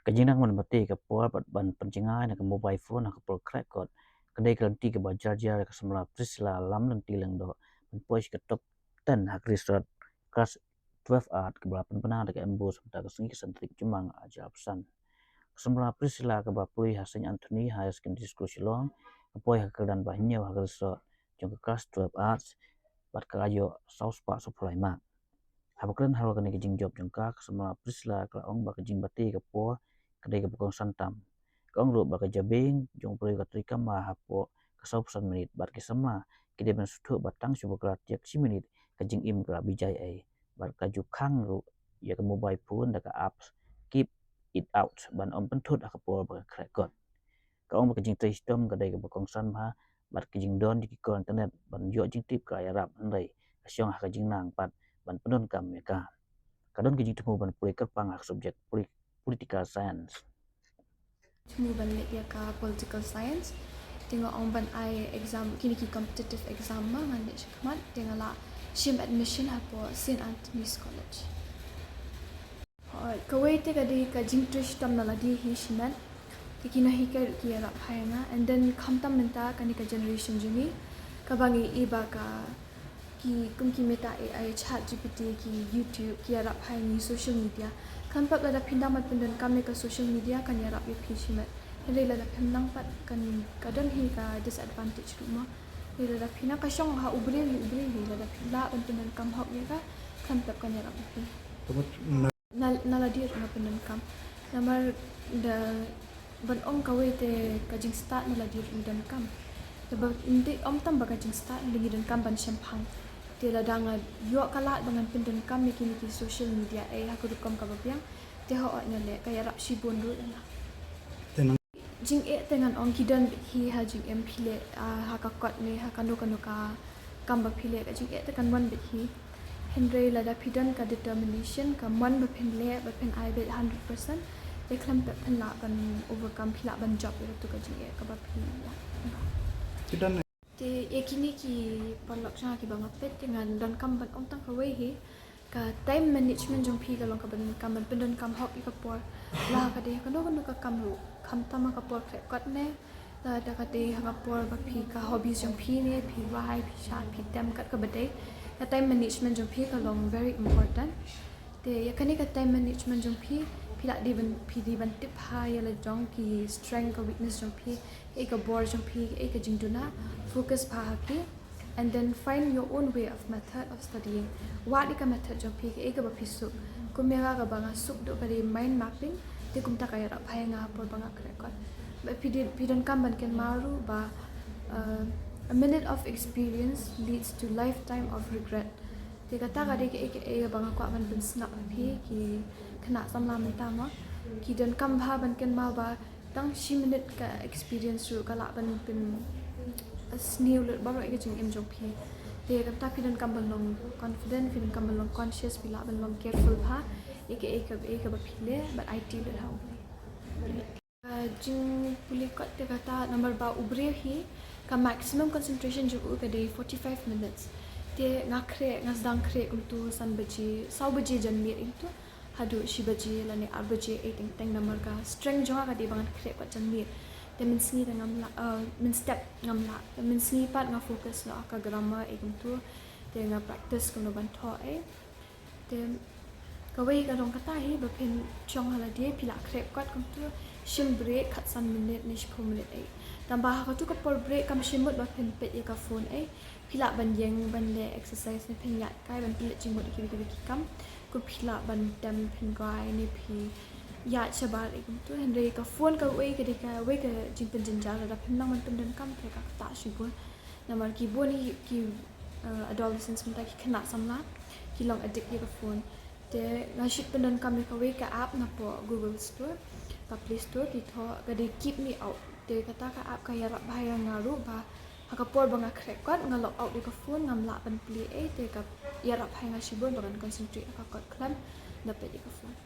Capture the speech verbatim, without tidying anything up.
Ka jingnang ban bati ka por bad ban pynjngai na ka mobile phone ha ka por khreh kot ka dei ka lynti kaba jar jar. Ka samla Priscilla Lamlynti Lyngdoh ban poi sha ka top ten ha ka result Class twelve Art kaba la pynbna da ka MBOSE mynta ka sngi ka san tarik Jymmang ar hajar arphew san. Ka samla Priscilla kaba pule ha Saint Anthony Higher Secondary School Shillong ka poi ha ka kyrdan ba hynñiew ha ka result jong ka Class twelve Arts bad ka la ïoh saw spah sawphew lai mark. Haba kren halor kane ka jingjop jong ka, ka samla Priscilla ka la ong ba ka jingbati ka por ka dei kaba kongsan tam. Ka ong ruh ba ka jabieng jong u briew ka treikam hapoh ka sawphew san minit bad ki samla ki dei ban sngewthuh ba tang shu ba ka la tiak shi minit ka jingim ka la bijai ei bad ka ju khang ruh ïa ka mobile phone da ka apps Keep It Out ban ym pynthut ha ka por ba ka khreh kot. Ka ong ba ka jingtrei shitom ka dei kaba kongsan bha bad ka jingdon ïa ki kor internet ban ïoh jingtip ka la ïarap, hynrei ka shong ha ka jingnang pat ban pyndonkam ïa ka. Ka don ka jingthmu ban pule kyrpang ha ka subject poli- political science. Thmu ban leh ïa ka political science. Te nga ong ban ai exam, kine ki competitive exam ma ngan leh shakhmat. Te nga la shim admission hapoh Saint Anthony's College. Kawei te ka dei ka jingtrei shitom na lade hi shimet. Te kino hi ka ki ïarap ha ïa nga. And then khamtam mynta kane ka generation jong ngi kaba ngi i ba ka ki kum ki Meta AI, ChatGPT, ki YouTube ki ïarap ha ïa ngi social media. Khlem pep lada phi nang ban pyndonkam ïa ka social media kan ïarap ïa phi shimet. Hynrei lada phim nang pat kan ka don hi ka disadvantage ruh mo. Hynrei lada phi nang ka shong ha u briew hi u briew hi, lada phi lah ban pyndonkam hok ïa ka khlem pep kan ïarap ïa phi. Na, na lade ruh nga pyndonkam. Namar da ban ong kawei te ka jingstad na lade ruh ngi donkam. Da ba ym dei ym tam ba ka jingstad, ngi donkam ban shemphang. Te lada nga ïoh ka lad ba ngan pyndonkam ïa kine ki social media ei ha ka rukom kaba biang, te hooid nga leh, ka ïarap shibun ruh ïa nga. Jingeh te ngan ong ki don beit hi ha jingim phi leh, ah, ha ka kot ne ha kano kano ka kam ba phi leh, ka jingeh te kan wan beit hi. Hynrei lada phi don ka determination, ka mon ba phin leh, ba phin ai beit hundred percent, te khlem pep phin lah ban overcome, phi lah ban jop ïa katu ka jingeh kaba phi lah. Te ïa kine ki paralok jong nga kiba nga peit, te ngan donkam ban ong tang kawei hi. Ka time management jong phi ka long kaba donkam ban pyndonkam hok ïa ka por. La ka dei ha kano kano ka kam ruh, khamtam ha ka por khreh kot ne, lada ka dei ha ka por ba phi ka hobbies jong phi ne, phi wai, phi shad, phi tem, kat kaba dei. Ka time management jong phi ka long very important. Te ïa kane ka time management jong phi, phi lah dei ban, phi dei ban tip ha ïa la jong ki strength, ka weakness jong phi, kaei ka bor jong phi, kaei ka jingduna, focus bha ha ki. And then find your own way of method of studying. Wad ïa ka method jong phi, kaei kaba phi suk. Kum ïa nga kaba nga suk duh ka dei mind mapping, te kumta ka ïarap bha ïa nga ha por ba nga khreh kot. Ba phi dei, phi donkam ban kynmaw ruh ba, uh, a minute of experience leads to lifetime of regret. Te kata ka dei kaei kaei ba nga kwah ban pynsngap ha phi ki khynnah samla mynta mo. Ki donkam bha ban kynmaw ba tang shi minit ka experience ruh ka lah ban pyn, uh, sniew lut baroh ïa ka jingim jong phi. Te kata phi donkam ban long confident, phi donkam ban long conscious, phi lah ban long careful bha ïa kaei kaei kaba phi leh bad aiti lut ha U Blei. Ka jingpule kot te kata namar ba u briew hi ka maximum concentration jong u ka dei forty-five minutes. Te nga khreh, nga sdang khreh kumtu san baje, saw baje janmiet kumtu haduh shi baje lane ar baje ei teng teng namar ka strength jong nga ka dei ba ngan khreh kot janmiet. Te mynsngi te ngam lah, uh, mynstep ngam lah. Te mynsngi pat nga focus noh ha ka grammar ei kumtu. Te nga practice kumno ban thoh ei. Te kawei ka long kata hi ba phin shong ha lade phi lah khreh kot kumtu shim break khatsan minit ne shiphew minit ei. Tangba ha katu ka por break kam shim mut ba phin peit ïa ka phone ei. Phi lah ban ïeng ban leh exercise ne phin ïaid kai ban pynleit jingmut ïa kiwei kiwei ki kam. Kum phi lah ban tem phin rwai ne phi ïaid shabar ei kumtu. Hynrei ka phone kawei ka dei kawei ka jingpynjynjar lada phim nang ban pyndonkam te ka ktah shibun. Namar ki bun hi ki, uh, adolescents mynta ki khynnah samla ki long addict ïa ka phone. Te nga shu pyndonkam ïa kawei ka app napoh Google Store, ka Play Store, ki thoh ka dei Keep Me Out. Te kata ka app ka ïarap bha ïa nga ruh ba ha ka por ba nga khreh kot nga log out ïa ka phone, ngam lah ban plie ei, te ka ïarap bha ïa nga shibun ba ngan concentrate ha ka kot khlem da peit ïa ka phone.